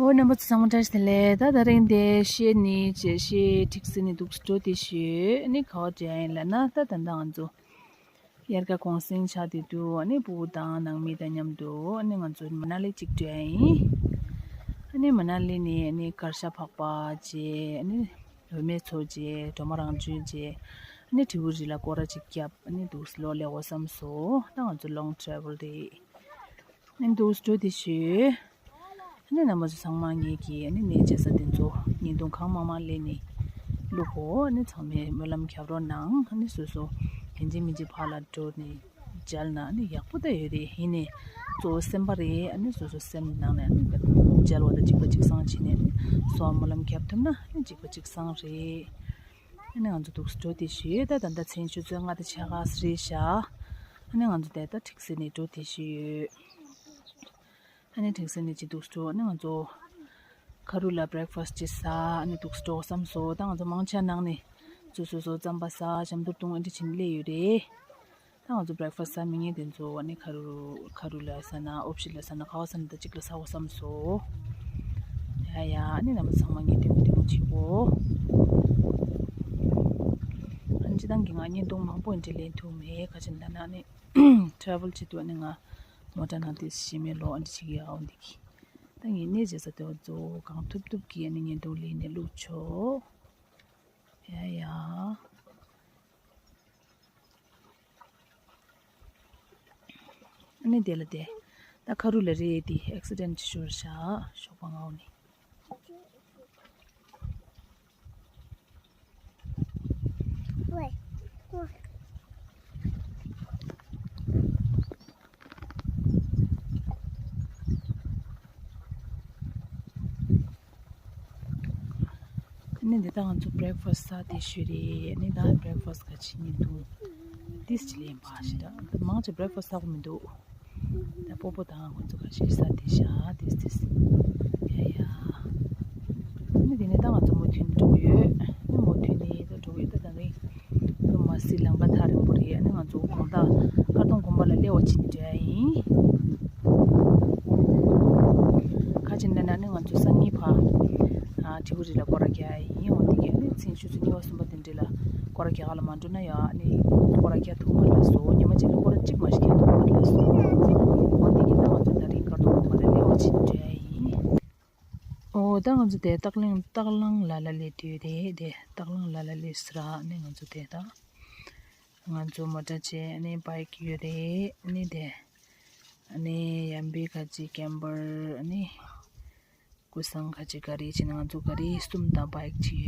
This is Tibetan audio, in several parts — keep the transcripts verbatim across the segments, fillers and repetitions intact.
ཨོ། རྣམ་པ་ཚོ་ཚང་མ་བཀྲ་ཤིས་བདེ་ལེགས། ད་དེ་རིང་འདི་གཞས་ནི་བྱས། གཞས་ཁྲིག་སེ་ནི་འདུག་སེ་འགྲོ་དེ་ཞུས། ཨ་ནི་ག་བ་འགྲོ་ཡ་ཡིན་ལབ་ན། ད་ད་ལྟ་ང་ཚོ་དབྱར་ཁ་གུང་སེང་ཆགས་དེ་དུས། ཨ་ནི་སྤུ་གུ་དང་ནང་མི་དང་མཉམ་དུ། ཨ་ནི་ང་ཚོ་མ་ན་ལི་གཅིག་འགྲོ་ཡ་ཡིན། ཨ་ནི་མ་ན་ལི་ནས་ཨ་ནི་གར་ཞ་འཕགས་པ་བྱས། ཨ་ནི་བུད་མེད་ཚོ་བྱས། སྒྲོལ་མ་རང་བྱོན་བྱས། ཨ་ནི་དྲིལ་བུ་རི་ལ་སྐོར་ར་གཅིག་བརྒྱབ། ཨ་ནི་འདུག་སེ་ལོག་སླེབས་དགོས་བསམ་སོང་། ད་ང་ཚོ་long travel་རེད། ཨ་ནི་འདུག་སེ་འགྲོ་དེ་ཞུས། ཨ་ནི་རྣམ་པ་ཚོ་ཚང་མ་ངེད་ཀྱི་ཨ་ནི་གནས་མཇལ་ས་དེ་ཚོ་བརྙན་ཐུང་གང་མང་མང་ལེན་ནས་བླུག་གོ། ཨ་ནི་ཚང་མས་སྨོན་ལམ་རྒྱབ་རོགས་གནང་། ཨ་ནི་སོ་སོ་ཡིན་གཅིག་མིན་གཅིག་ཕར་ལ་འགྲོ་ནས་མཇལ་ན་ཨ་ནི་ཡག་པོ་ད་ཡོད་རེད། ཡིན་ནའི་གཙོ་བོ་སེམས་པ་རེད། ཨ་ནི་སོ་སོ་སེམས་ནང་ནས་ཨ་ནི་མཇལ་བ་དང་གཅིག་པ་གཅིག་སང་བྱས་ནས། ཨ་ནི་སོ་སོ་སྨོན་ལམ་རྒྱབ་ཐུབ་ན་ཨ་ནི་གཅིག་པ་གཅིག་སང་རེད། ཨ་ནི་ང་ཚོ་འདུག་སེ་འགྲོ་དེ་ཞུས། ད་ད་ལྟ་མཚན་ཆུ་ཚོད་ལྔ་དང་ཕྱེད་ཀ་རེད་ཤག་ཨ་ནི་ང་ཚོ་དེ་ད་ཁྲིག་སེ་ནས་འགྲོ་དེ་ཞུས་ཡོད། ཨ་ནི་ཁྲིག་སེ་ནས་ཅི་འདུག་སེ་འགྲོ། ཨ་ནི་ང་ཚོ་ཁ་རུ་ལ་breakfast་ཅིག་ཟ། ཨ་ནི་འདུག་སེ་འགྲོ་བསམ་སོང་། ད་ང་ཚོ་མང་ཆེ་ནང་ནས་སོ་སོ་སོ་རྩམ་པ་ཟ། ཞབས་འདུར་བཏུང་། ཨ་འདྲ་བྱས་ནས་སླེབས་ཡོད་རེད། ད་ང་ཚོ་breakfast་ཟ་མི་ཉན་དེ་ཚོ་ཨ་ནི་ཁ་རུ་ཁ་རུ་ལ་ཟ་ན། ཨོ་ཕྱི་ལ་ཟ་ན། ག་བ་ཟ་ན་ད་གཅིག་ལ་ཟ་དགོས་བསམ་སོང་། ཡ་ཡ། ཨ་ནི་རྣམ་པ་ཚང་མ་ངས་བདེ་མོ་བདེ་མོ་བྱེད་གོ། ཨ་ནི་སྤྱིར་བཏང་གི་ང་བརྙན་ཐུང་མང་པོ་འདྲ་ལེན་ཐུབ་མེད། ག་ཅི་ལབ་ན་ཨ་ནི་travel་བྱེད་དུས་ཨ་ནི་ང་མོ་ཊ་ནང་དེ་ཞི་མེད་ལོ་ཨ་འདྲ་བྱེད་ཀྱི་ཡ་འོ་འདི་གི། ད་ངས་གནས་མཇལ་ས་དེ་བ་གཙོ་བོ་གང་ཐུབ་ཐུབ་ཀྱིས་ཨ་ནི་བརྙན་ཐུང་ལེན་ནས་བླུགས་ཆོག། ཡ་ཡ། ཨ་ནི་དེ་ལ་དེ། ད་ཁ་རུ་ལ་རེད་དེ། accident་ཅིག་ཤོར་ཤག་ཞོགས་པ་སྔ་པོ་ནས། ཨ་ནི་འདི་ད་ང་ཚོ་breakfast་ཟ་དེ་ཞུ་རེད། ཨ་ནི་ད་breakfast་ག་ཅི་ཉིན་འདུག་ཏིས་ཅི་ལེན་པ་ཞིག་ར། ད་མང་ཆེ་breakfast་ཟ་གི་མི་འདུག་ད་སྤོ་པོ་དང་ཁོ་ཚོ་ག་ཅི་ཟ་དེ་ཤ་ཏིས་ཏིས། ཡ་ཡ། ཨ་ནི་དེ་ནས་ད་ང་ཚོ་མུ་མཐུད་འགྲོ་གི་ཡོད། ཨ་ནི་མུ་མཐུད་ནས་ད་འགྲོ་གི་ཡོད། ད་ད་རིང་། ལོ་མ་སི་ལམ་ཁ་ཐག་རིང་པོ་རེད། ཨ་ནི་ང་ཚོ་དགོང་དག་ཀར་དུང་དགོན་པ་ལ་སླེབས་པ་བྱེད་ནས་འགྲོ་ཡ་ཡིན། ཁ་ཅིག་འདི་ན་ནི་ང་ཚོ་སང་ཉིན་ཕར་ཨ་དྲིལ་བུ་རི་ལ་སྐོར་ར་རྒྱག་ཡ་ཡིན། འོ་དེ་གས་ནི་མཚན་ཆུ་ཚོད་གཉིས་པ་གསུམ་པ་དེ་འདྲ་ལ་སྐོར་ར་རྒྱག་ག་ལ་མ་འགྲོ་ན་ཡ་ཨ་ནི་སྐོར་ར་རྒྱག་ཐུབ་མ་རེད་ལབ་སོང་། ཉི་མ་གཅིག་ལ་སྐོར་ར་གཅིག་མ་ཞིག་རྒྱག་ཐུབ་མ་རེད་ལབ་སོང་། འོ་དེ་གས་ན་ང་ཚོ་ད་རིང་ཀར་དུང་དགོན་པ་ལ་སླེབས་པ་བྱེད་ནས་འགྲོ་ཡ་ཡིན། ཨོ་ད་ང་ཚོ་དེ་སྟག་གླང་སྟག་གླང་ལ་ལ་ལས་དུས་དེ་དེ་སྟག་གླང་ལ་ལ་ལས་སི་ར་ནི་ང་ཚོ་དེ་ད་ང་ཚོ་མོ་ཊ་བྱས་ནི་བྷའིཀ་ཡོད་རེད་ནི་དེ་ནི་ཡམ་བི་ག་ཅི་ཀེམ་པར་ནི་ཀུ་སང་ག་ཅི་ག་རེ་བྱས་ནི་ང་ཚོ་ག་རེ་གསུམ་དང་བྷའིཀ་ཅིག་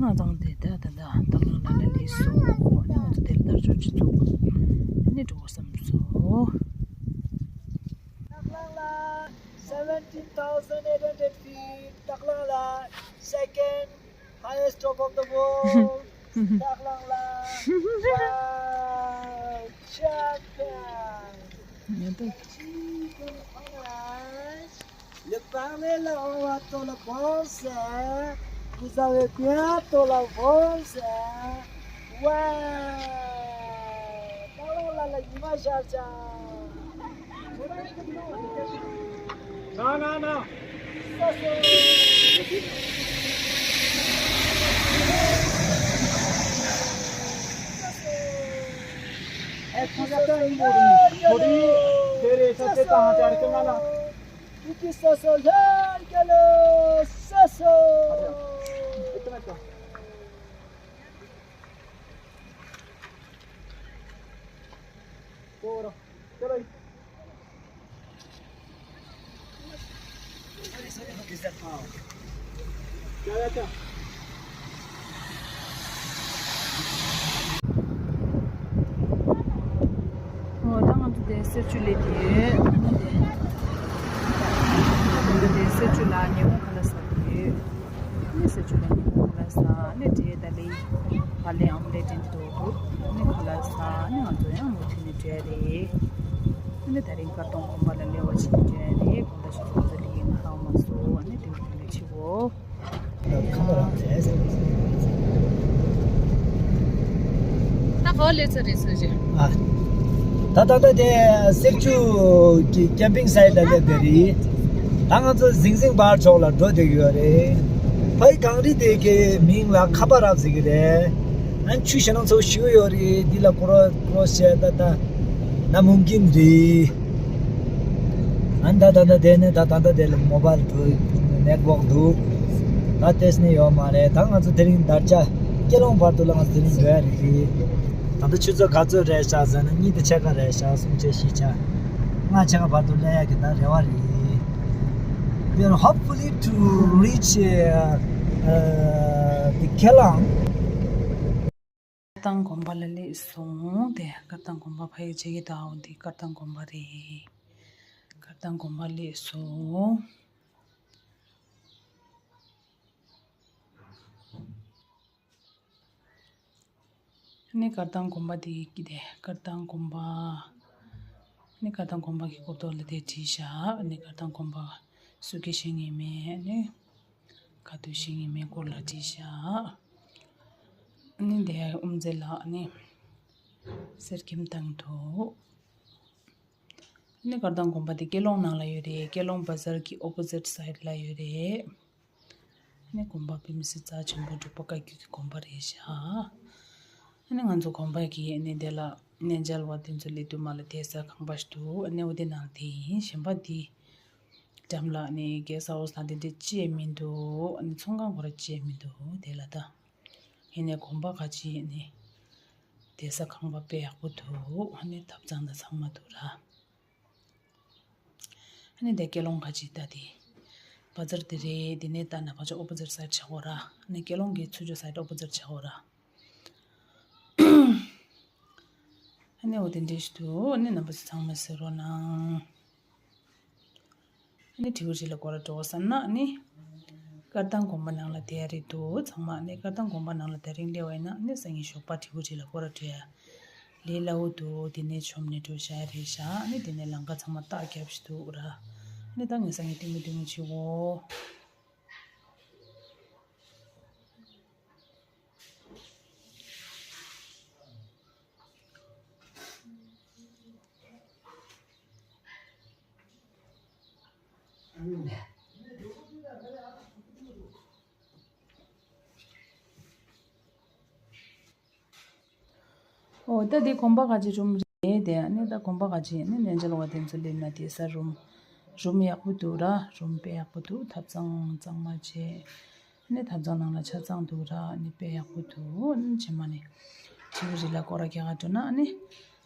ཡོད། ང་ཚང་དེ་ད་ད་ད་སྟག་གླང་ལ་ལ་ལས་སོ་ནི་ང་ཚོ་དེ་ལ་དར་ལྕོག་ཅིག་བཙུགས་ནི་འགྲོ་བསམ་སོང་། སྟག་གླང་ལ་seventeen thousand eight hundred feet, Taklang La, second highest top of the world, Taklang La, wow, champion. Le parler là, on va dans le français. Vous avez bien dans le français. Ouais. Taklang La, la, image à ça. Non, non, non. ཨོ་ད་ང་ཚོ་དེ་གསེར་ཆུ་ལས་དེ་ཡོད། ཨ་ནི་དེ་ང་ཚོ་དེ་གསེར་ཆུ་ལ་ཉིན་གུང་ཁ་ལག་ཟ་གི་ཡོད། ཨ་ནི་གསེར་ཆུ་ལ་ཉིན་གུང་ཁ་ལག་ཟ། ཨ་ནི་དེ་ད་ལི་བ་ལེ་ཨོམ་ལེ་དེ་འདྲ་འདུག་ཨ་ནི་ཁ་ལག་ཟ། ཨ་ནི་ང་ཚོ་ཡང་མུ་མཐུད་ནས་འགྲོ་ཡ་རེད། ཨ་ནི་ད་རིང་ཀར་དོང་དགོན་པ་ལ་སླེབས་པ་བྱེད་འགྲོ་ཡ་རེད། དགོང་དག་ཞིག་ང་ཚོ་ལི་ཡིན་ཧ་མ་སོ། ཨ་ནི་དེ་འདྲ་འདྲ་བྱེད་གོ། ད་ག་པར་སླེབས་ཚར་རེད་ཟེར་ཞེས། ཨ། ད་ད་ལྟ་དེ་གསེར་ཆུ་གི་ཀེམ་པིང་སའིཊ་ལ་སླེབས་བསྡད་རེད། ད་ང་ཚོ་ཟིང་ཟིང་བར་ཕྱོགས་ལ་འགྲོ་བསྡད་ཀྱི་ཡོད་རེད། ཕ་ཡི་གངས་རི་དེ་གའི་མིང་ལ་ཁ་པ་རབ་ཟེར་གྱི་རེད། ཨ་ཆུ་ཞེ་ན་ཚོ་ཞིག་ཡོད་རེད། འདི་ལ་ཀོ་རོ་ཀོ་རོ་ཤེ་ད་ད་ན་མུམ་ཀིན་རེད། ཨ་ད་ད་ད་དེ་ནས་ད་ད་ད་དེ་ལ་མོ་བལ་དུ་ནེཊ་ཝོག་འདུག་ད་ཏེས་ནས་ཡོད་མ་རེད། ད་ང་ཚོ་དེ་རིང་དར་ཆ་སྐྱེ་ལོང་བར་དུ་ལ་ང་ཚོ་དེ་རིང་འགྲོ་ཡ་རེད། ད་ལྟ་ཆུ་ཚོད་ག་ཚོད་རེད་ཤག་ཟེར་ན་གཉིས་དང་ཕྱེད་ཀ་རེད་ཤག་གསུམ་ཕྱེད་བཞི་ཆ། ལྔ་ཆ་ག་བར་དུ་སླེབས་ཡག་གི་ད་རེ་བ་རེད། We are hopefully to reach, uh, uh, the Kelang. དཀར་གདང་དགོན་པ་ལ་སླེབས་སོང་། དེ་དཀར་གདང་དགོན་པ་ཕ་ཡི་ཆེ་གི་ད་འོ་འདི་དཀར་གདང་དགོན་པ་རེད། དཀར་གདང་དགོན་པ་སླེབས་སོང་། ནི་དཀར་གདང་དགོན་པ་དེ་གི་དེ་དཀར་གདང་དགོན་པ། ནི་དཀར་གདང་དགོན་པ་གི་སྐོར་ཐོག་ལ་དེ་བྲིས་བཞག་ནི་དཀར་གདང་དགོན་པ་སུ་གི་ཤེས་ངེས་མེད་ནི་ག་དུས་ཤེས་ངེས་མེད་སྐོར་ལ་བྲིས་བཞག་ནི་དེ་དབུ་མཛད་ལགས་ནི་གསེར་སྐྱེམས་བཏང་འདུག་ནི་དཀར་གདང་དགོན་པ་དེ་སྐྱེ་ལོང་ནང་ལ་ཡོད་རེད། སྐྱེ་ལོང་བ་ཟར་གྱི་ཨོ་པོ་ཟིཊ་སའིཌ་ལ་ཡོད་རེད། ནི་དགོན་པ་བིམ་སི་རྩ་ཆེན་པོ་འབྲུག་པ་བཀའ་བརྒྱུད་ཀྱི་དགོན་པ་རེད་ཤག་ནི་ང་ཚོ་དགོན་པ་གི་ནི་དེ་ལ་གནས་མཇལ་བ་དེ་ཚོ་སླེབས་དུས་མ་ལ་དེ་ས་ཁང་པ་ཞིག་འདུག་ནི་འོ་དེ་ནང་དེ་ཡིན། གཞན་པ་དེ་འགྲམ་ལ་ནི་གེ་སི་ཧའུ་སི་དང་དེ་འདྲ་ཅི་ཡང་མི་འདུག་ནི་ཚོང་ཁང་ཁོ་ར་ཅི་ཡང་མི་འདུག་དེ་ལ་ད་ཡིན་ནི་དགོན་པ་ཁ་ཅིག་ནི་དེ་ས་ཁང་པ་དཔེ་ཡག་པོ་འདུག་ནི་ཐབ་ཚང་དང་ཚང་མ་འདུག་ར། ཨ་ནི་དེ་སྐྱེ་ལོང་ཁ་ཅིག་ལྟ་དེ། བ་ཛར་དེ་རེད། དེ་ནས་ལྟ་ན་ཕ་ཆ་ཨོ་པོ་ཛིཊ་སའིཌ་ཆགས་གོ་ར། ཨ་ནི་སྐྱེ་ལོང་གི་ཚུར་ཕྱོགས་སའིཌ་ཨོ་པོ་ཛིཊ་ཆགས་གོ་ར། ཨ་ནི་འོ་དེ་འདྲ་ཞིག་འདུག་ཨ་ནི་རྣམ་པ་ཚོ་ཚང་མ་གཟིགས་རོགས་གནང་། ཨ་ནི་དྲི་བ་རིགས་ལ་སྐོར་ར་འགྲོ་བསམ་ན་ཨ་ནི། དཀར་གདང་དགོན་པ་ནང་ལ་བསྡད་ཡ་རེད་འདུག་ཚང་མ་ཨ་ནི་དཀར་གདང་དགོན་པ་ནང་ལ་དེ་རིང་སླེབས་པ་ཡིན་ན་ཨ་ནི་སང་ཉིན་ཞོགས་པ་དྲི་བ་རིགས་ལ་སྐོར་ར་འགྲོ་ཡ། ལས་སླ་བོ་འདུག་དེ་ནས་བྱོན་ནས་འགྲོ་བཞག་རེད་ཤག་ཨ་ནི་དེ་ནས་ལམ་ཁ་ཚང་མ་རྟགས་རྒྱབ་ཞིག་འདུག་ར། ཨ་ནི་ད་ངས་སང་ཉིན་ལྟད་མོ་ལྟད་མོ་བྱེད་འོ། ཨོ་ད་འདི་དགོན་པ་ག་ཅི་རུམ་རེད་དེ། ཨ་ནི་ད་དགོན་པ་ག་ཅི་ཨ་ནི་གནས་མཇལ་བ་དེ་ཚོ་སླེབས་ན་དེ་ས་རུམ། རུམ་ཡག་པོ་འདུག་ར། རུམ་དཔེ་ཡག་པོ་འདུག་ཐབ་ཚང་གཙང་མ་བྱས། ཨ་ནི་ཐབ་ཚང་ནང་ལ་ཆ་ཚང་འདུག་ར། ཨ་ནི་དཔེ་ཡག་པོ་འདུག་ཨ་ནི་རྗེས་མ་ནི་དྲི་བ་རིགས་ལ་སྐོར་ར་རྒྱག་ག་འགྲོ་ན་ཨ་ནི་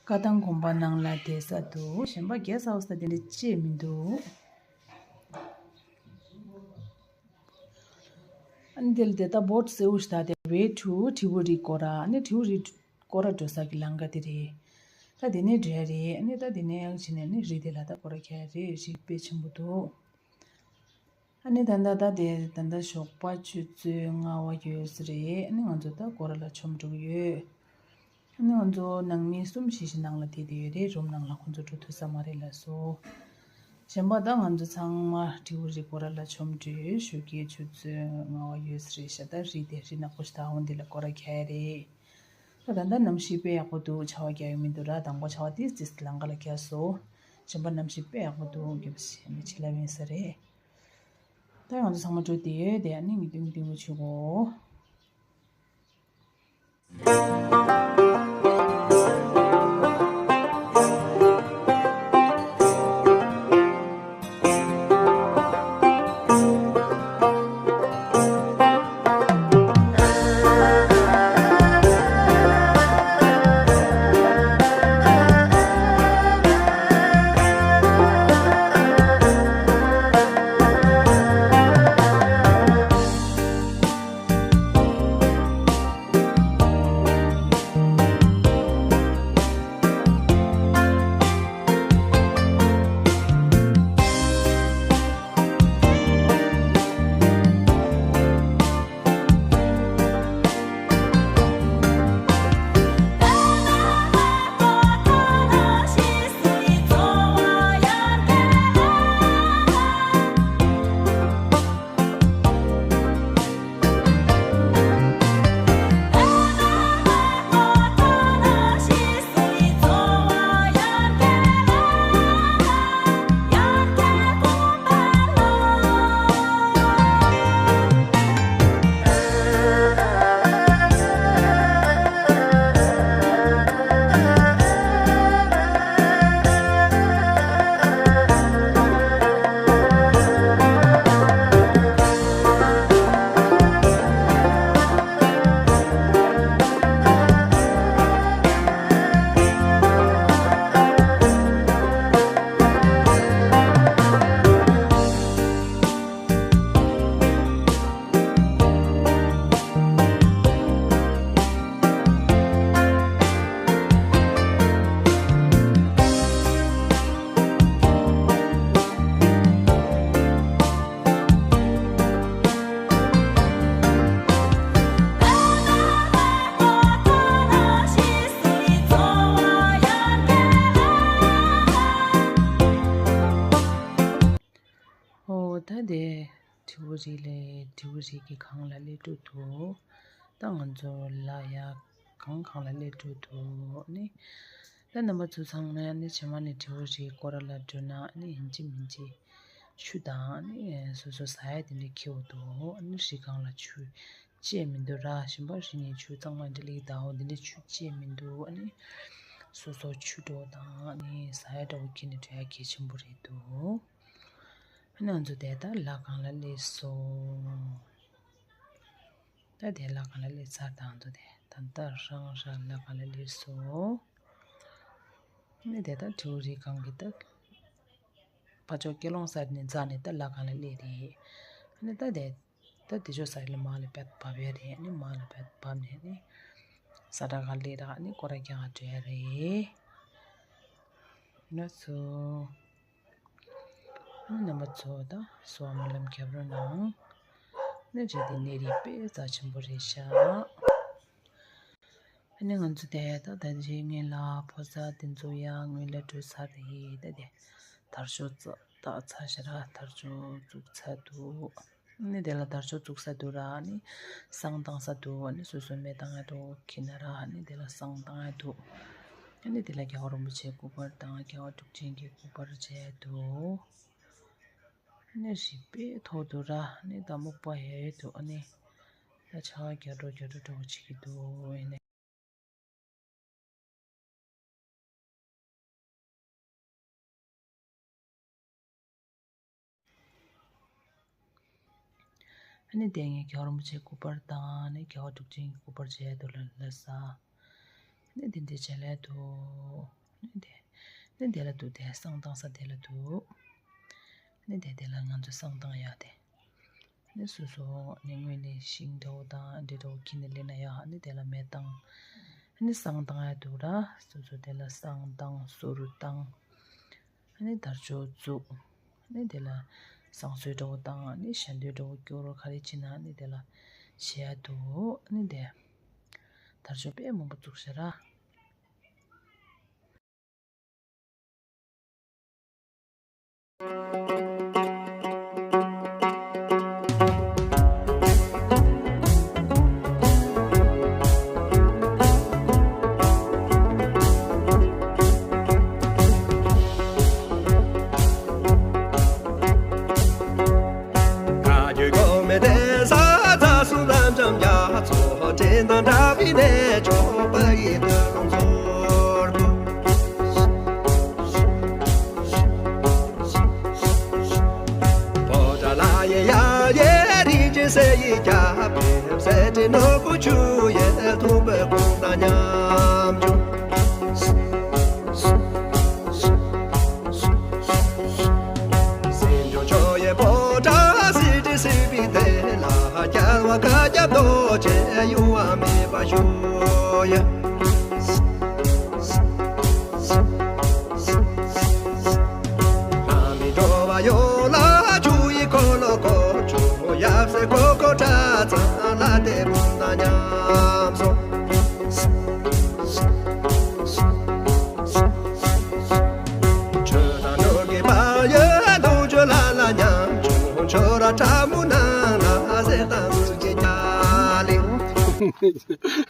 བཀའ་ཐང་དགོན་པ་ནང་ལ་བསྡད་ས་འདུག་གཞན་པ་གེ་སི་ཧའུ་སི་དང་དེ་འདྲ་ཅི་ཡང་མི་འདུག་ཨ་ནི་དེ་ལ་དེ་ལྟ་བོ་ཊི་སེའུ་ཤི་ད་དེ་ཝེ་ཊུ་དྲི་བ་རིགས་སྐོར་ར། ཨ་ནི་དྲི་བ་རིགས་སྐོར་ར་འགྲོ་ས་གི་ལམ་ཁ་དེ་རེད། ད་དེ་ནས་འགྲོ་ཡ་རེད། ཨ་ནི་ད་དེ་ནས་ཡང་ཕྱིན་ནས་ནི་རི་དེ་ལ་ད་སྐོར་ར་རྒྱག་ཡ་རེད། རི་དཔེ་ཆེན་པོ་འདུག་ཨ་ནི་ད་ལྟ་ད་དེ་ད་ལྟ་ཞོགས་པ་ཆུ་ཚོད་ལྔ་པ་ཡོལ་ས་རེད། ཨ་ནི་ང་ཚོ་ད་སྐོར་ར་ལ་མཆོངས་འགྲོ་གི་ཡོད། ཨ་ནི་ང་ཚོ་ནང་མི་གསུམ་བཞི་ཞིག་ནང་ལ་བསྡད་བསྡད་ཡོད་རེད། རུམ་ནང་ལ་ཁོང་ཚོ་འགྲོ་ཐུབ་ས་མ་རེད་ལབ་སོང་། གཞན་པ་ད་ང་ཚོ་ཚང་མ་དྲི་བ་རིགས་སྐོར་ར་ལ་མཆོངས་འགྲོ་ཞོགས་ཀའི་ཆུ་ཚོད་ལྔ་པ་ཡོལ་ས་རེད་ཤག་ད་རི་དེ་རི་ནག་པོ་ཞིག་ད་འོ་འདི་ལ་སྐོར་ར་རྒྱག་ཡ་རེད། ད་ད་ལྟ་གནམ་གཤིས་དཔེ་ཡག་པོ་འདུག་ཆར་པ་རྒྱག་ཡོད་མི་འདུག་ར། དང་པོ་ཆར་པ་ཏིས་ཏིས་ལམ་ཁ་ལ་རྒྱག་སོང་། གཞན་པ་གནམ་གཤིས་དཔེ་ཡག་པོ་འདུག་རྒྱབ་ཕྱི་ནས་ཕྱི་ལ་ཡིན་ས་རེད། ད་ང་ཚོ་ཚང་མ་འགྲོ་བསྡད་ཡོད་དེ། ཨ་ནི་ངས་ལྟད་མོ་ལྟད་མོ་བྱེད་གོ། ད་དེ་དྲིལ་བུ་རིས་ལས་དྲིལ་བུ་རིས་ཀྱི་སྒང་ལ་སླེབས་འགྲོ་འདུག་ད་ང་ཚོ་ལ་ཡ་སྒང་སྒང་ལ་སླེབས་འགྲོ་འདུག་ཨ་ནི། ད་རྣམ་པ་ཚོ་ཚང་མས་ཨ་ནི་རྗེས་མ་ནས་དྲིལ་བུ་རིས་སྐོར་ར་ལ་འགྲོ་ན་ཨ་ནི་ཡིན་གཅིག་མིན་གཅིག་ཆུ་དང་ཨ་ནི་སོ་སོ་ཟ་ཡ་དེ་འདྲ་འཁྱེར་འགྲོ་འདུག་ཨ་ནི་རི་སྒང་ལ་ཆུ་བཅད་མི་འདུག་ར། གཞན་པ་རི་ནས་ཆུ་གཙང་མ་འདྲ་ལེགས་དའོ་འདི་འདྲ་ཆུ་བཅད་མི་འདུག་ཨ་ནི་སོ་སོ་ཆུ་འདྲ་བོ་དང་ཨ་ནི་ཟ་ཡ་འདྲ་བོ་འཁྱེར་ནས་འགྲོ་ཡ་གལ་ཆེན་པོ་རེད་འདུག་ཨ་ནི་ང་ཚོ་དེ་ལྟར་ལ་སྒང་ལ་སླེབས་སོང་། ད་དེ་ལ་སྒང་ལ་སླེབས་ཚར་དང་དུ་དེ་ད་ལྟ་རང་རང་ལ་སྒང་ལ་སླེབས་སོང་། ནི་དེ་ད་དྲིལ་བུ་རིས་སྒང་གི་ད་ཕ་ཕྱོགས་ཀེ་ལོང་ས་ནས་འཛེགས་ནས་ད་ལ་སྒང་ལ་སླེབས་རེད། ནི་ད་དེ་ད་དེ་ཕྱོགས་ས་ལ་མར་ལ་བབས་བབས་ཡ་རེད། ནི་མར་ལ་བབས་བབས་ནས་ནི་ས་ཁྲ་སྒང་སླེབས་ར་ནི་སྐོར་ར་རྒྱག་འགྲོ་ཡ་རེད། ན་སོ། རྣམ་པ་ཚོ་ད་གསོལ་བ་སྨོན་ལམ་རྒྱབ་རོགས་གནང་། ནི་རེད་དེ་གནས་རིགས་དཔེ་རྩ་ཆེན་པོ་རེད་ཤག་ཨ་ནི་ང་ཚོ་དེ་ད་ད་རྗེས་ངེད་ལ་ཕོ་གསར་དེ་ཚོ་ཡང་སྔོན་ལ་འགྲོ་ཚར་རེད། ད་དེ་དར་ལྕོག་ཙག་ཏག་ཚ་ཞེ་ར་དར་ལྕོག་བཙུགས་ཚར་འདུག་ནི་དེ་ལ་དར་ལྕོག་བཙུགས་ས་འདུག་ར། ནི་བསང་བཏང་ས་འདུག་ནི་སོ་སོ་མེ་བཏང་ཡ་འདུག་ཁྱི་ན་ར། ནི་དེ་ལ་བསང་བཏང་ཡ་འདུག་ནི་དེ་ལ་རྒྱལ་བ་རིན་པོ་ཆེའི་སྐུ་པར་དང་རྒྱལ་བ་འབྲུག་ཆེན་གྱི་སྐུ་པར་བྱས་འདུག་ནི་རིགས་པས་ཐོག་འདུག་ར། ནི་ད་སྨུག་པ་ཡལ་འདུག་ནི་ད་ཆར་པ་རྒྱག་འགྲོ་རྒྱག་འགྲོ་འདྲ་བོ་བྱེད་ཀྱི་འདུག་ཨེ་ནས། ཨ་ནི་དེ་ངས་རྒྱལ་བ་རིན་པོ་ཆེའི་སྐུ་པར་དང་ནི་རྒྱལ་བ་འབྲུག་ཆེན་གྱི་སྐུ་པར་བྱས་འདུག་ལ་ལ་ས། ནི་དེ་འདྲ་བྱས་ལ་འདུག་ནི་དེ་ནི་དེ་ལ་འདུག་དེ་བསང་བཏང་ས་དེ་ལ་འདུག་ནི་དེ་དེ་ལ་ང་ཚོ་བསང་བཏང་ཡ་དེ། ནི་སོ་སོ་ནི་དངོས་ནས་ཤིང་འདྲ་བོ་དང་འདྲེ་འདྲ་བོ་ཁྱེར་ནས་སླེབས་ན་ཡག་ནི་དེ་ལ་མེ་བཏང་། ནི་བསང་བཏང་ཡ་འདུག་ར། སོ་སོ་དེ་ལ་བསང་བཏང་གསུར་བཏང་། ནི་དར་ལྕོག་བཙུགས། ནི་དེ་ལ་བསང་གསོལ་འདྲ་བོ་བཏང་། ནི་ཞལ་འདོན་འདྲ་བོ་སྐྱོར་རོ་ག་རེ་བྱེད་ན་ནི་དེ་ལ་བྱེད་ཡ་འདུག་ནི་དེ་དར་ལྕོག་དཔེ་མང་པོ་བཙུགས་ཤག་ར།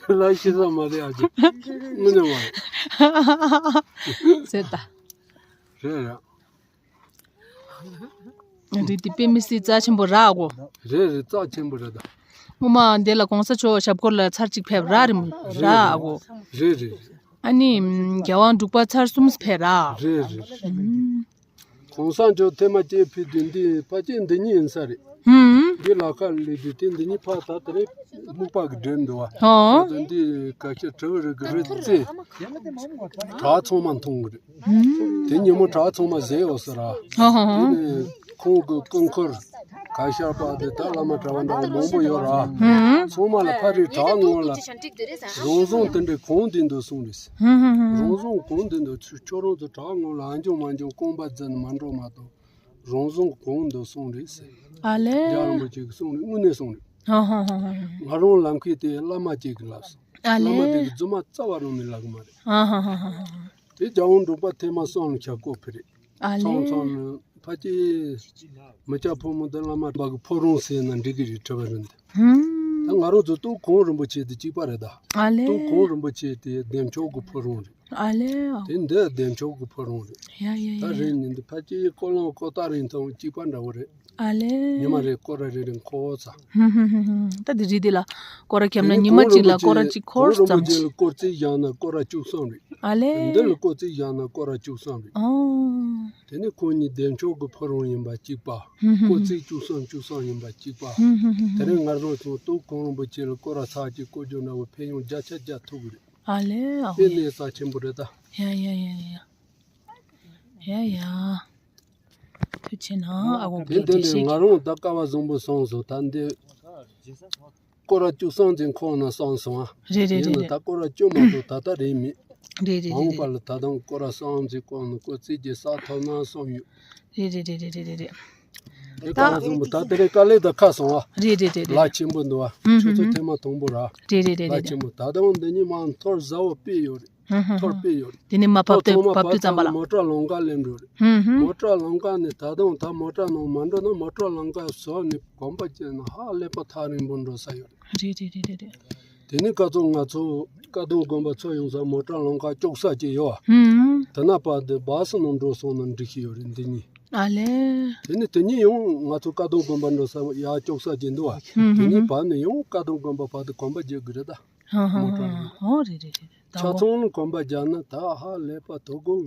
ལ་ཤི་ས་མ་རེད་ཨ་ཅེ། དངོས་གནས་མ་རེད། ཟེར་ད། རེད་རེད། རེད་དེ་དཔེ་མི་སྲིད་རྩ་ཆེན་པོ་ར་ཨ་གོ། རེད་རེད། རྩ་ཆེན་པོ་རེད་ད། སྔོན་མ་འདི་ལ་གོང་ས་མཆོག་ཞབས་སྐོར་ལ་ཚར་གཅིག་ཕེབས་ར་རེད་མོ་ར་ཨ་གོ། རེད་རེད། ཨ་ནི་རྒྱལ་དབང་འབྲུག་པ་ཚར་གསུམ་ཕེབས་ར། རེད་རེད། གོང་ས་མཆོག་ཐེངས་མ་གཅིག་ཕེབས་དུས་འདི་ཕལ་ཆེར་འདི་གཉིས་ཡིན་ས་རེད། ཧུམ། འདི་ལ་ཁ་ལས་དུས་དེ་འདི་གཉིས་ཕར་ད་དེ་རེད། སྨུག་པ་གི་སྒྲོན་འདུག་བ། ཧོ། ད་འདི་ཁ་ཤས་གྲི་བ་རིག་གི་རི་རྩེ། བྲག་ཚང་མ་མཐོང་གི་རེད། དེ་ཉིན་མོ་བྲག་ཚང་མ་ཟེར་ཡོད་ས་ར། ཧོ་ཧོ་ཧོ། དེ་ནས་ཁོང་གི་སྐུ་འཁོར་ག་ཤར་པ་དེ་ད་བླ་མ་གྲྭ་པ་འདྲ་བོ་མང་པོ་ཡོད་ར། ཧུམ། ཚང་མ་ལ་ཕ་རི་བྲག་ངོས་ལ་རང་བཟུང་དེ་འདྲའི་གོང་དེ་འདུག་གསུངས་རེད། ཧུམ་ཧུམ་ཧུམ། རང་བཟུང་གོང་དེ་འདུག་ཚུར་ཁྱོད་རང་ཚོ་བྲག་ངོས་ལ་ཨ་འཇོག་མ་འཇོག་རྐང་པ་འཛིན་མ་འགྲོ་མ་གཏོགས་རང་བཟུང་གོང་དུ་སོང་རེད་ཟེར། ཨ་ལེ། རྒྱལ་བ་རིན་པོ་ཆེ་གིས་གསུངས་རེད། དངོས་གནས་གསུངས་རེད། ཧ་ཧ་ཧ་ཧ། ང་རང་ལམ་ཁའི་དེ་བླ་མ་གཅིག་གིས་ལབ་སོང་། ཨ་ལེ། བླ་མ་དེ་གིས་རྫུན་མ་རྩ་བ་རང་ནས་ལབ་གི་མ་རེད། ཧ་ཧ་ཧ་ཧ་ཧ། དེ་རྒྱལ་དབང་འབྲུག་པ་ཐེངས་མ་གསུམ་ལ་ཞབས་སྐོར་ཕེབས་རེད། ཨ་ལེ། ཚང་ཚང་ནི་ ཕ་གི་མི་སྐྱ་ཕོ་མོ་འདི་བླ་མ་བ་གི་ཕོ་རོང་ཟེར་ན་འགྲིག་གི་རེད། དྲི་བ་རེད་འདི། ཧུམ། ད་ང་རང་ཚོ་སྟོད་གངས་རིན་པོ་ཆེ་དེ་གཅིག་པ་རེད་ད། ཨ་ལེ། སྟོད་གངས་རིན་པོ་ཆེ་དེ་བདེ་མཆོག་གི་ཕོ་རོང་རེད། ཨ་ལེ། དེ་འདི་བདེ་མཆོག་གི་ཕོ་རོང་རེད། ཡ་ཡ་ཡ། ད་རེད་ནི་འདི་ཕ་གི་ཀོ་ལོང་ཀོ་ཏ་རིང་ཐང་གཅིག་པ་འདྲ་བོ་རེད། ཨ་ལེ། ཉི་མ་རེ་སྐོར་ར་རེ་རེ་འཁོར་ཚ། ཧུམ་ཧུམ་ཧུམ་ཧུམ། ད་དེ་རེད་དེ་ལ་སྐོར་ར་ཁྱབ་ན་ཉི་མ་གཅིག་ལ་སྐོར་ར་གཅིག་འཁོར་ཙམ་ཞིག། སྐོར་རྩིས་བཞག་ན་སྐོར་ར་བཅུ་གསུམ་རེད། ཨ་ལེ། འདི་ལ་སྐོར་རྩིས་བཞག་ན་སྐོར་ར་བཅུ་གསུམ་རེད། ཨོ། དེ་ནས་ཁོང་གཉིས་བདེ་མཆོག་གི་ཕོ་རོང་ཡིན་པ་གཅིག་པ། ཧུམ་ཧུམ། སྐོར་རྩིས་བཅུ་གསུམ་བཅུ་གསུམ་ཡིན་པ་གཅིག་པ། ཧུམ་ཧུམ་ཧུམ། དེ་རིང་ང་རང་ཚོ་སྟོད་གངས་རིན་པོ་ཆེ་ལ་སྐོར་ར་ཚ་གཅིག་སྐོར་རྒྱུ་འདྲ་བོ་ཕན་ཡོན་བརྒྱ་ཆ་བརྒྱ་ཐུག་གི་རེད། ཨ་ལེ། ཨ་དཔེ་ཧོ། གནས་རྩ་ཆེན་པོ་རེད་ད། ཡ་ཡ་ཡ་ཡ། ཡ་ཡ། ཐུགས་རྗེ་གནང་ཨ་ཁུ། དེ་དེ་འདྲའི་ང་རང་ད་ཀ་བ་བཟང་པོ་སོང་སོང་ད་འདི། སྐོར་ར་བཅུ་གསུམ་ཙམ་འཁོར་ན་སོང་སོང་ཨ། རེད་རེད་ཡིན་རེད་ན་རེད། ད་སྐོར་ར་བཅུ་མ་གཏོགས་ད་ལྟ་རེད་མེད། རེད་རེད་མ་རེད་འོངས་པ་རེད། ལ་ད་དུང་སྐོར་ར་གསུམ་ཙམ་འཁོར་ན་སྐོར་རྩིས་ཀྱི་ས་ཐོབ་ན་སོང་ཡོད། རེད་རེད་རེད་རེད་རེད་རེད། དེ་ད་ཀ་བ་བཟང་པོ་ད་དེ་རིང་དཀའ་ལས་ད་ཁག་སོང་ཨ། རེད་རེད་རེད་རེད། ལ་ཆེན་པོ་འདུག་ཨ། ཧུམ་ཁྱོད་ཚོ་ཧུམ་ཐེངས་མ་དང་པོ་ར། རེད་རེད་རེད་ལ་རེད་ཆེན་རེད། པོ་ད་དུང་འདི་ཉིན་མ་འཐོར་ཟ་བོ་དཔེ་ཡོད་རེད། ཧུམ་ཧུམ་འཐོར་ཧུམ། དཔེ་ཡོད་རེད། དེ་ནས་མ་ཕོ་བབས་དེ་ཐོག་མ་བབས་བབས་དུས་ཙམ་པ་ལ། མོ་ཊ་ལམ་ཁ་སླེབས་འགྲོ་རེད། ཧུམ་ཧུམ། མོ་ཊ་ལམ་ཁ་ནས་ད་དུང་ད་མོ་ཊ་ནང་མ་འགྲོ་ན་མོ་ཊ་ལམ་ཁ་བཟོ་ནས་གོམ་པ་བྱས་ན་ཧ་ལས་པ་ཐག་རིང་པོ་འགྲོ་ས་ཡོད་རེད། རེད་རེད་རེད་རེད་རེད། དེ་ནས་སྐབས་ཐོག་ང་ཚོ་ཀ་གདོང་དགོན་པ་ཚོ་ཡོང་ས་མོ་ཊ་ལམ་ཁ་ལྕོག་ས་ཅིག་ཡོད་ཨ། ཧུམ། དེ་ན་བར་དུ་སྦ་སི་ནང་འགྲོ་སོང་ན་འགྲིག་གི་ཡོད་རེད་འདི་གཉིས། ཨ་ལེ། དེ་ནས་དེ་གཉིས་ཡང་ང་ཚོ་ཀ་གདོང་དགོན་པ་འགྲོ་ས་ཡ་ལྕོག་ས་ཅིག་འདུག་ཨ། ཧུམ་དེ་གཉིས་ཧུམ། བར་ནས་ཡང་ཀ་གདོང་དགོན་པ་བར་དུ་གོམ་པ་རྒྱག་གི་རེད་ད། ཧང་ཧང་མོ་ཊ་ཧང་ཧང་། ཨོ་རེད་རེད་རེད་རེད། ད་ཆ་འོ། ཚང་ལ་གོམ་པ་རྒྱག་ན་ད་ཧ་ལས་པ་དོ་དགོང་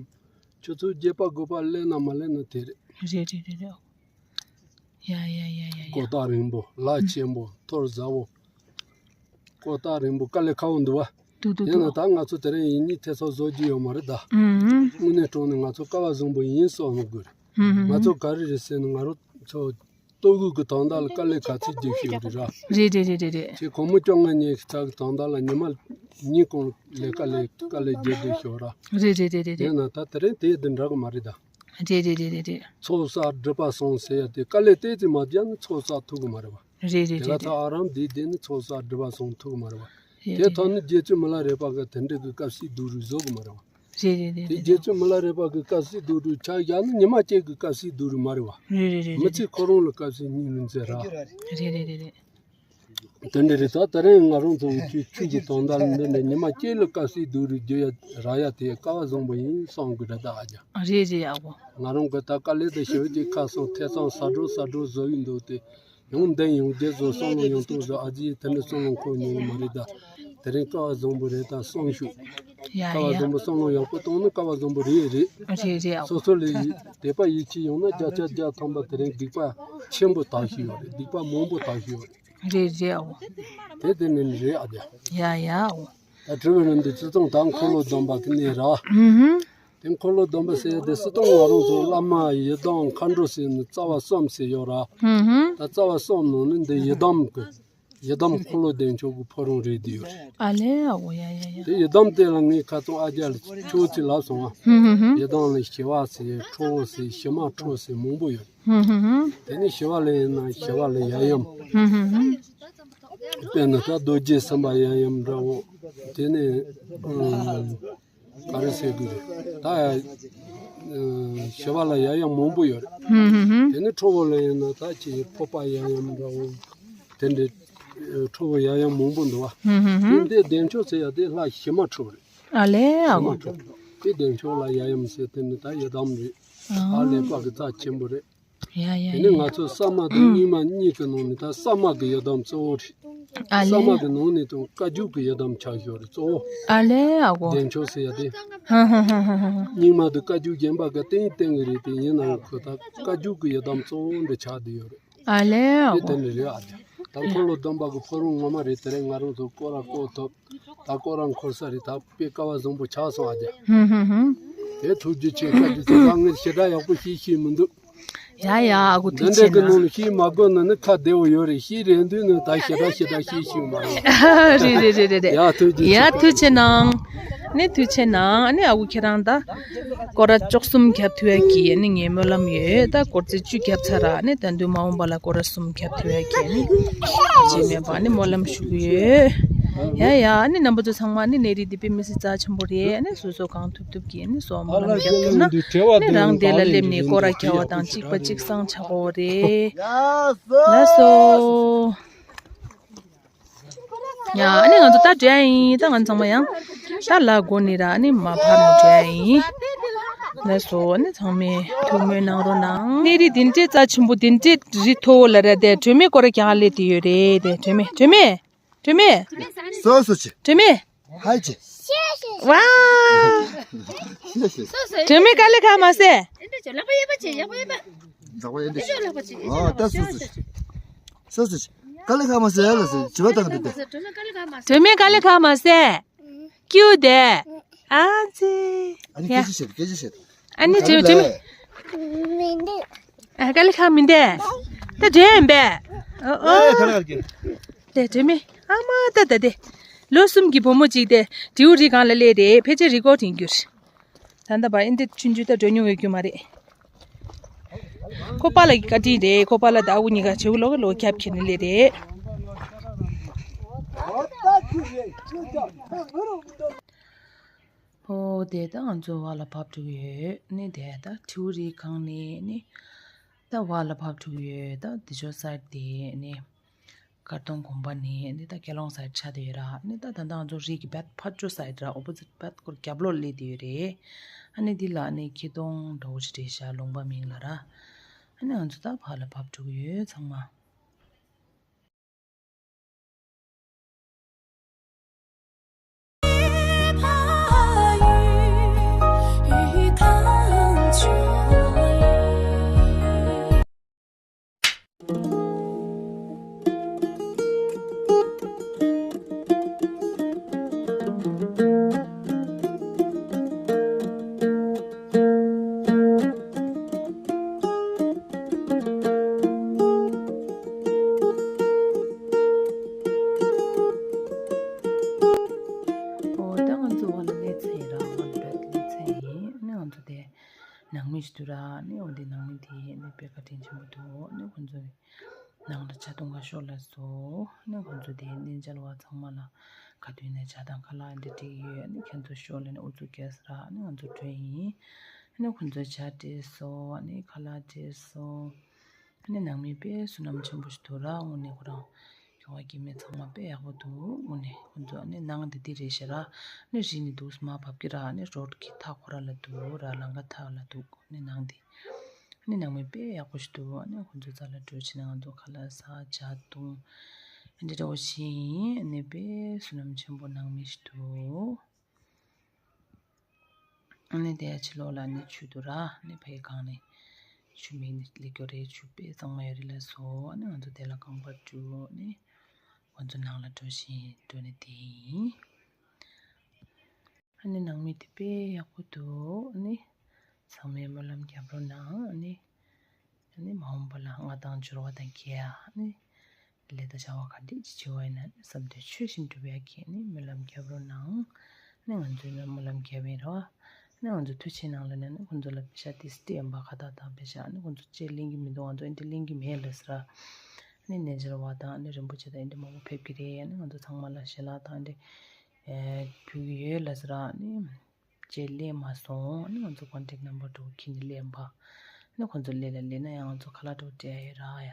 ཆུ་ཚོད་བརྒྱད་པ་དགུ་པ་སླེབས་ན་མ་སླེབས་ན་དེ་རེད། རེད་རེད་རེད་རེད། ཡ་ཡ་ཡ་ཡ་ཡ། གོ་ཐག་རིང་པོ་ལ་ཆེན་པོ་ཐོར་ཟ་བོ། གོ་ཐག་རིང་པོ་དཀའ་ལས་ཁག་པོ་འདུག་བ། འདུག་འདུག་ཡིན་ན་འདུག་ད་ང་ཚོ་དེ་རིང་ཡིན་གཉིས་ཐེ་ཚོམ་བཟོ་རྒྱུ་ཡོད་མ་རེད་ད། ཨུམ། དངོས་གནས་དྲང་གནས་ང་ཚོ་སྐལ་བ་བཟང་པོ་ཡིན་བསམ་དགོས་རེད། ཨུམ། ང་ཚོ་ག་རེ་རེད་ཟེར་ན་ང་རང་ཚོ་ལྟོ་གོས་ཀྱི་དོན་དག་ལ་དཀའ་ལས་ག་ཚོད་རྒྱག་ཤེས་རེད་ར། རེད་རེད་རེད་རེད་རེད། ཁྱེད་སྒོར་མོ་བཅོ་ལྔ་ཉལ་གྱི་ཚ་གི་དོན་དག་ལ་ཉི་མ་གཉིས་གང་ལས་དཀའ་ལས་དཀའ་ལས་རྒྱག་བསྡད་ཤོག་ར། རེད་རེད་རེད་རེད་རེད། ཡིན་ན་ད་དེ་རིང་དེ་དེ་འདྲ་གི་མ་རེད་ད། རེད་རེད་རེད་རེད་རེད། ཚོགས་བསགས་སྒྲིབ་པ་སངས་ཟེར་ཡ་དེ་དཀའ་ལས་ཏོག་ཙམ་མ་བརྒྱབ་ན་ཚོགས་བསགས་ཐུབ་གི་མ་རེད་བ། རེད་རེད་དེ་ལ་རེད་ད་རེད། ཨ་རམ་འདི་བསྡད་ནས་ཚོགས་བསགས་སྒྲིབ་པ་སངས་ཐུབ་གི་མ་རེད་བ། རེད་དེ་རེད་ཐོག་ནས་རྗེ་བཙུན་མི་ལ་རས་པ་གི་དེ་འདྲ་གི་དཀའ་སྤྱད་སྡུག་རུས་བཟོ་གི་མ་རེད་བ། རེད་རེད་རེད་དེ་རེད་རྗེ་རེད། བཙུན་མི་ལ་རས་པ་གི་དཀའ་སྤྱད་སྡུག་རུས་ཆ་བཞག་ན་ཉི་མ་གཅིག་གི་དཀའ་སྤྱད་སྡུག་རུས་མ་རེད་བ། རེད་རེད་རེད་མི་རེད་ཚེ་རེད། ཁོ་རང་ལ་དཀའ་སྤྱད་སྙིང་རུས་མཛད་ར། རེད་རེད་རེད་རེད། དེ་འདྲ་རེད་ད། དེ་རིང་ང་རང་ཚོ་ཆོས་ཆོས་ཀྱི་དོན་དག་ལ་འདི་འདྲ་ཉི་མ་གཅིག་ལ་དཀའ་སྤྱད་སྡུག་རུས་རྒྱག་ཡ་རག་ཡ་དེ་སྐལ་བ་བཟང་པོ་ཡིན་བསམ་གི་རེད་ད་ཨ་ཅག་རེད་རེད་ཨ་བོ། ང་རང་གི་ད་དཀའ་ལས་དང་ཞབས་ཀྱི་ཁ་སང་ཐེ་ཚོམ་ཟ་འགྲོ་ཟ་འགྲོ་བཟོ་ཡི་འདུག་སྟེ། ཡང་འདི་ཡང་རྗེས་སུ་བསམ་བློ་ཡང་དུ་བཟོ་ཨ་ཙི་དེ་འདྲ་བསམ་བློ་འཁོར་མྱོང་གི་མ་རེད་ད། དེ་རིང་སྐལ་བ་བཟང་པོ་རེད་ད་བསམ་ཞུ། ཡ་སྐལ་བ་ཡ། བཟང་པོ་བསམ་བློ་ཡག་པོ་བཏང་ན་སྐལ་བ་བཟང་པོ་རེད་རེད། རེད་རེད་ཨ་སོ་བོ། སོ་ལ་ཡི་དད་པ་ཡིད་ཆེས་ཡོང་ན་བརྒྱ་ཆ་བརྒྱ་ཐམ་པ་དེ་རིང་སྡིག་པ་ཆེན་པོ་དག་ཞིག་ཡོད་རེད། སྡིག་པ་མང་པོ་དག་ཞིག་ཡོད་རེད། རེད་རེད་ཨ་བོ། དེ་དེ་ནི་རེད་ཨ་ཅག་ཡ་ཡ་ཨ་བོ། ད་དྲི་བའི་རིང་འདི་སྤྱི་ཚོགས་དང་འཁོར་ལོ་སྡོམ་པ་གི་གནས་ར། ཧུམ་ཧུམ། དེ་འཁོར་ལོ་སྡོམ་པ་ཟེར་ཡ་དེ་སྲིད་དང་ང་རང་ཚོ་བླ་མ་ཡི་དམ་མཁའ་འགྲོ་ཟེར་ནས་རྩ་བ་གསུམ་ཟེར་ཡོད་ར། ཧུམ་ཧུམ། ད་རྩ་བ་གསུམ་ནང་ནས་འདི་ཡི་དམ་གི་ཡི་དམ་འཁོར་ལོ་བདེ་མཆོག་གི་ཕོ་རོང་རེད་དེ་ཡོད་རེད། ཨ་ལེ་ཨ་བོ་ཡ་ཡ་ཡ། དེ་ཡི་དམ་དེ་ལ་ངས་ཁ་སང་ཨ་ཅག་ལ་ཁྱོད་ཚོས་ལབ་སོང་ཨ། ཧུམ་ཧུམ་ཧུམ། ཡི་དམ་ལ་ཞི་བ་ཟེར་ཁྲོ་བོ་ཟེར་ཞི་མ་ཁྲོ་ཟེར་མང་པོ་ཡོད་རེད། ཧུམ་ཧུམ་ཧུམ། དེ་ནས་ཞི་བ་ལྷ་ཡིན་ན་ཞི་བ་ལྷ་ཡབ་ཡུམ། ཧུམ་ཧུམ་ཧུམ། དཔེར་ན་ད་རྡོ་རྗེ་སེམས་དཔའ་ཡབ་ཡུམ་འདྲ་བོ། དེ་ནས་ཨ་ག་རེ་ཟེར་དགོས་རེད་ད། ཨ་ཞི་བ་ལྷ་ཡབ་ཡུམ་མང་པོ་ཡོད་རེད། ཧུམ་ཧུམ་ཧུམ། དེ་ནས་ཁྲོ་བོ་ལྷ་ཡིན་ན་ད་ཅིག་ཕོར་པ་ཡབ་ཡུམ་འདྲ་བོ། དེ་འདྲའི་ཁྲོ་བོ་ཡབ་ཡུམ་མང་པོ་འདུག་བ། ཧུམ་ཧུམ་ཧུམ། དེ་འདི་བདེ་མཆོག་ཟེར་ཡ་དེ་ལྷ་ཞི་མ་ཁྲོ་རེད། ཨ་ལེ་ཨ་ཞི་མ་བོ། ཁྲོ། དེ་བདེ་མཆོག་ལྷ་ཡབ་ཡུམ་ཟེར་དེ་ནི་ད་ཡི་དམ་རེད། ཨ་ལས་པ་གི་རྩ་ཆེན་པོ་རེད། ཡ་ཡ་དེ་ནས་ཡ་ང་ཡ། ཚོ་གསར་མ་དང་རྙིང་མ་གཉིས་ཀྱི་ནང་ནས་ད་གསར་མ་གི་ཡི་དམ་གཙོ་བོ་རེད། ཨ་གསར་མ་ལེ། གི་ནང་ནས་དང་བཀའ་བརྒྱུད་ཀྱི་ཡི་དམ་ཆགས་ཡོད་རེད་གཙོ་བོ། ཨ་ལེ་ཨ་གོ། བདེ་མཆོག་ཟེར་ཡ་དེ། ཧ་ཧ་ཧ་ཧ་ཧ། རྙིང་མ་དང་བཀའ་བརྒྱུད་གཞན་པ་གི་བསྟན་བསྟན་གི་རེད་དེ་ཡིན་ནའང་ཁོ་ད་བཀའ་བརྒྱུད་ཀྱི་ཡི་དམ་གཙོ་བོ་འདི་ཆགས་བསྡད་ཡོད་རེད། ཨ་ལེ་ཨ་དེ་གོ། དེ་ནི་རེད་ཨ་ཅག་ད་འཁོར་ལོ་སྡོམ་པ་གི་ཕོ་བྲང་ངོ་མ་རེད། དེ་རིང་ང་རང་ཚོ་སྐོར་ར་སྐོར་ཐུབ། ད་སྐོར་ར་འཁོར་ས་རེད། ད་དཔེ་སྐལ་བ་བཟང་པོ་ཆགས་སོང་ཨ་ཅག་ཧུམ་ཧུམ་ཧུམ། དེ་ཐུགས་རྗེ་ཆེ་བཀའ་དྲིན་ཆེ། ད་ངས་ཞེ་དྲག་ཡག་པོ་ཤེས་ཤེས་མི་འདུག་ཡ་ཡ་ཨ་ཁུ་འདི་ཐུགས་འདྲ་རྗེ་གི་ནང་གནང་། ལ་ཤེས་མ་དགོས་ན་ནི་ཁ་བདེ་བོ་ཡོད་རེད། ཤེས་རན་དུས་ནི་ད་ཞེ་དྲག་ཞེ་དྲག་ཤེས་ཤེས་མ་རེད། རེད་རེད་རེད་རེད། ཡ་ཐུགས་རྗེ་ཡ་ཆེ། ཐུགས་རྗེ་གནང་། ནི་ཐུགས་རྗེ་གནང་། ནི་ཨ་ཁུ་ཁྱེད་རང་ད་སྐོར་ར་བཅུ་གསུམ་རྒྱབ་ཐུབ་ཡ་གི་ནི་ངའི་སྨོན་ལམ་ཡོད། ད་སྐོར་རྩིས་བཅུ་རྒྱབ་ཚར་ར། ནི་ད་དུང་མ་འོངས་པ་ལ་སྐོར་ར་གསུམ་རྒྱབ་ཐུབ་ཡ་གི་ནི་རྗེས་མེད་པ་ནི་སྨོན་ལམ་ཞུ་གི་ཡོད། ཡ་ཡ། ཨ་ནི་རྣམ་པ་ཚོ་ཚང་མ་ཨ་ནི་གནས་རི་འདི་དཔེ་མི་སྲིད་རྩ་ཆེན་པོ་རེད། ཨ་ནི་སོ་སོ་གང་ཐུབ་ཐུབ་ཀྱིས་ཨ་ནི་སོ་སྨོན་ལམ་རྒྱག་ཐུབ་ན། ཨ་ནི་རང་དེ་ལ་སླེབས་ནས་སྐོར་ར་རྒྱག་པ་དང་གཅིག་པ་གཅིག་སང་ཆགས་ཀྱི་ཡོད་རེད། ལགས་སོ། ཡ། ཨ་ནི་ང་ཚོ་ད་འགྲོ་ཡ་ཡིན། ད་ང་ཚང་མ་ཡང་ད་ལ་གོ་ནི་ར། ཨ་ནི་མ་ཕབ་ནི་འགྲོ་ཡ་ཡིན། ལགས་སོ། ཨ་ནི་ཚང་མས་ཐུགས་སྨོན་གནང་རོགས་གནང་། གནས་རི་འདི་འདྲའི་རྩ་ཆེན་པོ། འདི་འདྲའི་རི་མཐོ་བོ་ལ་ར་དེ་སྒྲོལ་མའི་སྐོར་ར་རྒྱག་སླེབས་བསྡད་ཡོད་རེད། དེ་སྒྲོལ་མ། སྒྲོལ་མ། སྒྲོལ་མ། སོ་སོ་ཆེ། སྒྲོལ་མ། ཧའི་ཆེ། ཝའོ། སྒྲོལ་མ་དཀའ་ལས་ཁག་མ་ཟད། ལག་པ་གཡས་པ་བྱེད། ལག་པ་གཡས་པ། ལག་པ་གཡས་པ་བྱེད། ཨ་ད་སོ་སོ་ཆེ། སོ་སོ་ཆེ། དཀའ་ལས་ཁག་མ་ཟད་ལ་ཟེར་བྱིས་པ་བཏང་གི་འདུག་སྟེ། སྒྲོལ་མ་དཀའ་ལས་ཁག་མ་ཟད། ཀྱུ་དེ། ཨ་ཙི། ཨ་ནི་ཡ། སྐད་ཆ་བཤད། སྐད་ཆ་བཤད། ཨ་ནི་སྒྲོལ་མ། ཨ་དཀའ་ལས་ཁག་མི་འདུག་ད་འགྲོ་ཡིན་པས། ཨོ་ཨོ། ཨེ་ཁ་ལག་གི། དེ་སྒྲོལ་མ། ཨ་མ་ད་ད་དེ། ལོ་གསུམ་གྱི་བུ་མོ་གཅིག་དེ་དྲེའུ་རིའི་སྒང་ལ་སླེབས་རེད། ཕལ་ཆེར་རི་སྐོར་དེ་ཡིན་རྒྱུ་རེད། ད་ལྟ་བར་ཨིན་དེ་ཆུང་ཆུང་ད་འགྲོ་མྱོང་ཡོད་རྒྱུ་མ་རེད། ཁོ་པ་ལགས་ཀྱི་བཀའ་དྲིན་རེད། ཁོ་པ་ལགས་དང་ཨ་ཁུ་གཉིས་ཀ་བྱེའུ་ལོ་ག་ལོ་རྒྱབ་ཁྱེར་ནས་སླེབས་རེད། ཨོ་དེ་ད་ང་ཚོ་བར་ལ་བབས་འགྲོ་གི་ཡོད། ནི་དེ་ད་དྲེའུ་རིའི་སྒང་ནས་ནི་ད་བར་ལ་བབས་འགྲོ་གི་ཡོད། ད་འདི་ཕྱོགས་སའིཌ་དེ་ནི། ཀར་དུང་དགོན་པ་ནས་ནི་ད་ཀེ་ལོང་སའིཌ་ཆགས་བསྡད་ཡོད་ར། ནི་ད་ད་ལྟ་ང་ཚོ་རི་གི་བད་ཕར་ཕྱོགས་སའིཌ་ར། ཨོ་པོ་ཟིཊ་བད་སྐོར་རྒྱབ་ལོགས་སླེབས་བསྡད་ཡོད་རེད། ཨ་ནི་འདི་ལ་ནི་ཁྱི་གདོང་འདྲ་བོ་ཞིག་རེད་ཤག་ལུང་པ་མིང་ལ་ར། ཨ་ནི་ང་ཚོ་ད་བར་ལ་བབས་འགྲོ་གི་ཡོད་ཚང་མ། ཨོ་ད་ང་ཚོ་བར་ལ་སླེབས་ཚར་ཡིན་ར། བར་ལ་སླེབས་ཚར་ཡིན། ཨ་ནི་ང་ཚོ་དེ་ནང་མི་ཞིག་འདུག་ར། ཨ་ནི་འོ་དེ་ནང་མི་དེ་ནི་དཔེ་བཀའ་དྲིན་ཆེན་པོ་འདུག་ཨ་ནི་ཁོང་ཚོ་ནང་ལ་ཇ་འཐུང་ག་ཤོག་ལབ་སོང་། ཨ་ནི་ཁོང་ཚོ་དེ་གནས་མཇལ་བ་ཚང་མ་ལ་ག་དུས་ནས་ཇ་དང་ཁ་ལག་འདི་སྤྲད་ཡོད། ཨ་ནི་ཁྱེད་ཚོ་ཤོག་ལབ་ནས་ཨུ་ཚུགས་བསྐྱལ་ས་ར། ཨ་ནི་ང་ཚོ་འགྲོ་ཡིན། ཨ་ནི་ཁོང་ཚོས་ཇ་སྤྲད་སོང་། ཨ་ནི་ཁ་ལག་སྤྲད་སོང་། ཨ་ནི་ནང་མི་དཔེ་བསོད་ནམས་ཆེན་པོ་ཞིག་འདུག་ར། དངོས་གནས་ཁོ་རང་ཁྱོ་ག་སྐྱེ་དམན་ཚང་མ་དཔེ་ཡག་པོ་འདུག་དངོས་གནས་ཁོང་ཚོ་ཨ་ནི་ནང་འདི་འདི་རེད་ཤག་ར། ཨ་ནི་རི་ནས་འདུག་སེ་མར་བབས་ཀྱི་ར། ཨ་ནི་རོཌ་གི་མཐའ་ཁོ་ར་ལ་འདུག་ར། ལམ་ཁ་མཐའ་ལ་འདུག་ཨ་ནི་ནང་འདི། ཨ་ནི་ནང་མི་དཔེ་ཡག་པོ་ཞིག་འདུག་ཨ་ནི་ཁོང་ཚོའི་རྩ་ལ་འགྲོ་ཕྱིན་ན་ང་ཚོ་ཁ་ལག་ཟ་ཇ་འཐུང་། ཨ་འདི་འདྲ་བོ་བྱས་ཡིན། ཨ་ནི་དཔེ་བསོད་ནམས་ཆེན་པོ་ནང་མི་ཞིག་འདུག་ཨ་ནི་དེ་ཕྱི་ལོགས་ལ་ནི་ཆུ་འདུག་ར། ནི་ཕའི་སྒང་ནས་ཆུ་མིག་ནི་སླེབས་ཀྱི་རེད། ཆུ་དཔེ་གཙང་མ་ཡོད་རེད་ལགས་སོ། ཨ་ནི་ང་ཚོ་དེ་ལ་རྐང་པ་བཀྲུས། ནི་ང་ཚོ་ནང་ལ་འགྲོ་བཞིན་འགྲོ་ནི་དེ་ཡིན། ཨ་ནི་ནང་མི་དེ་དཔེ་ཡག་པོ་འདུག་ཨ་ནི་ཚང་མས་སྨོན་ལམ་རྒྱབ་རོགས་གནང་། ཨ་ནི་ཨ་ནི་མ་འོངས་པ་ལ་མངའ་ཐང་འབྱོར་བ་དང་རྒྱས། ཨ་ནི་ལས་དང་བྱ་བ་ག་འདྲས་ཅིག་བྱེད་པ་ཡིན་ན་བསམ་དོན་ཆོས་བཞིན་འགྲུབ་ཡག་གི་ནི་སྨོན་ལམ་རྒྱབ་རོགས་གནང་། ནི་ང་ཚོས་ནི་སྨོན་ལམ་རྒྱབ་ཡིན་རོ། ནི་ང་ཚོ་མཐུ་ཆེན་ནང་ལ་ནི་ནི་ཁོང་ཚོ་ལ་པེ་ཤ་དེ་སྟེ་ཡིན་པ་ཁ་བཏགས་དང་པེ་ཤ་ནི་ཁོང་ཚོ་ལྕེ་ལེན་གྱི་མི་འདུག་ང་ཚོ་ཨེ་འདྲ་ལེན་གྱི་མེད་ལབ་ཟེར། ནི་རྣལ་འབྱོར་བ་དང་ནི་རིན་པོ་ཆེ་དང་ཨེ་འདྲ་མང་པོ་ཕེབས་ཀྱི་རེད། ནི་ང་ཚོ་ཚང་མ་ལ་ཞལ་ལག་དང་ཨེ་འདྲ་ཕུལ་གྱི་ཡོད་ལབ་ཟེར། ནི། ལྕེ་ལེན་མ་སོང་། ནི་ང་ཚོ་ཀོན་ཊེག་ནམ་བར་འདྲ་བོ་ཁྱེར་ནས་སླེབས་པ། ནི་ཁོང་ཚོ་སླེབས་ལ་སླེབས་ན་ཡང་ང་ཚོ་ཁ་ལག་འདྲ་བོ་སྤྲད་ཡ་ཡོད་ར་ཡ།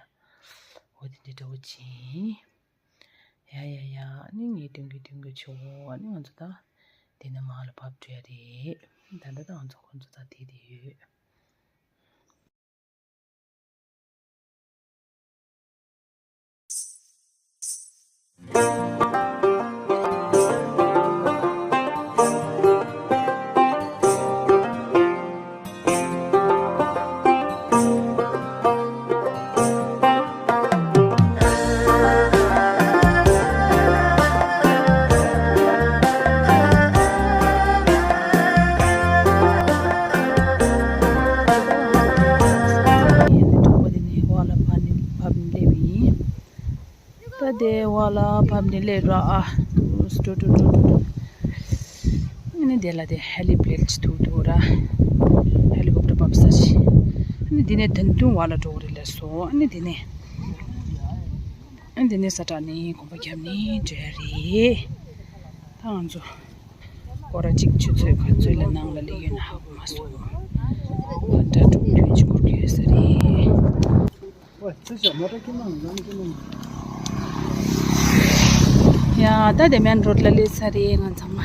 འོ་དེ་འདྲ་འདྲ་བོ་བྱིན། ཡ་ཡ་ཡ། ནི་ངས་སྟོན་གི་སྟོན་གི་ཆོག་ནི་ང་ཚོ་ད་དེ་ནས་མར་ལ་བབས་འགྲོ་ཡ་རེད། ད་ལྟ་ད་ང་ཚོ་ཁོང་ཚོ་ད་དེ་དེ་ཡོད། གྲོགས་པོ་དེ་ནས་བར་ལ་བབས་ནས་བབས་ནས་སླེབས་ཡིན། ད་དེ་བར་ལ་བབས་ནས་སླེབས་ར་ཨ། འགྲོ་འགྲོ་འགྲོ་འགྲོ་འགྲོ། ཨ་ནི་དེ་ལ་དེ་ཧེ་ལི་པེཌ་ཅིག་ཐུག་འདུག་ར། ཧེ་ལི་ཀོབ་ཊར་བབས་ས་ཅིག་ཨ་ནི་དེ་ནས་ཐན་ཐུན་བར་ལ་འགྲོ་གི་རེད་ལབ་སོང་། ཨ་ནི་དེ་ནས། འདི་ནས་ས་ཁྲ་ནས་གོམ་པ་བརྒྱབ་ནས་འགྲོ་ཡ་རེད། ད་ང་ཚོ་སྐོར་ར་གཅིག་ཆུ་ཚོད་ག་ཚོད་ལ་ནང་ལ་སླེབས་ཡོད་ན་ཧ་གོ་མ་སོང་། ད་སྒྲ་སྒྲོག་ཐོན་ཅིག་འགོར་གྱི་ཡོད་ས་རེད། ཡ་ད་དེ་མེན་རོད་ལ་སླེབས་ཚར་རེད་ང་ཚང་མ།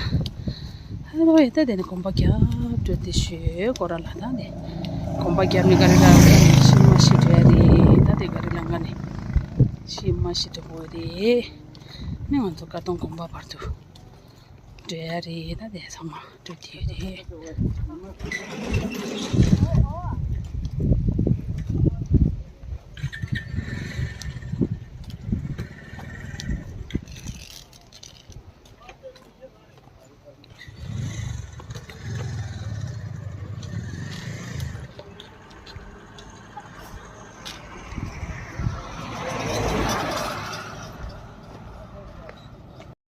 ཧ་ལོ་ཡ་ད་དེ་ནས་གོམ་པ་བརྒྱབ་འགྲོ་དེ་ཞོད་སྐོར་ར་ལ་ད་དེ། གོམ་པ་བརྒྱབ་ནས་ག་རེ་ལ་ཤི་མ་ཤི་འགྲོ་ཡ་རེད། ད་དེ་ག་རེ་ལ་ང་ནས་ཤི་མ་ཤི་འགྲོ་གོ་རེད། ནི་ང་ཚོ་ཀ་ཏོང་གོམ་པ་བར་དུ་འགྲོ་ཡ་རེད། ད་དེ་ཚང་མ་འགྲོ་དེ་རེད།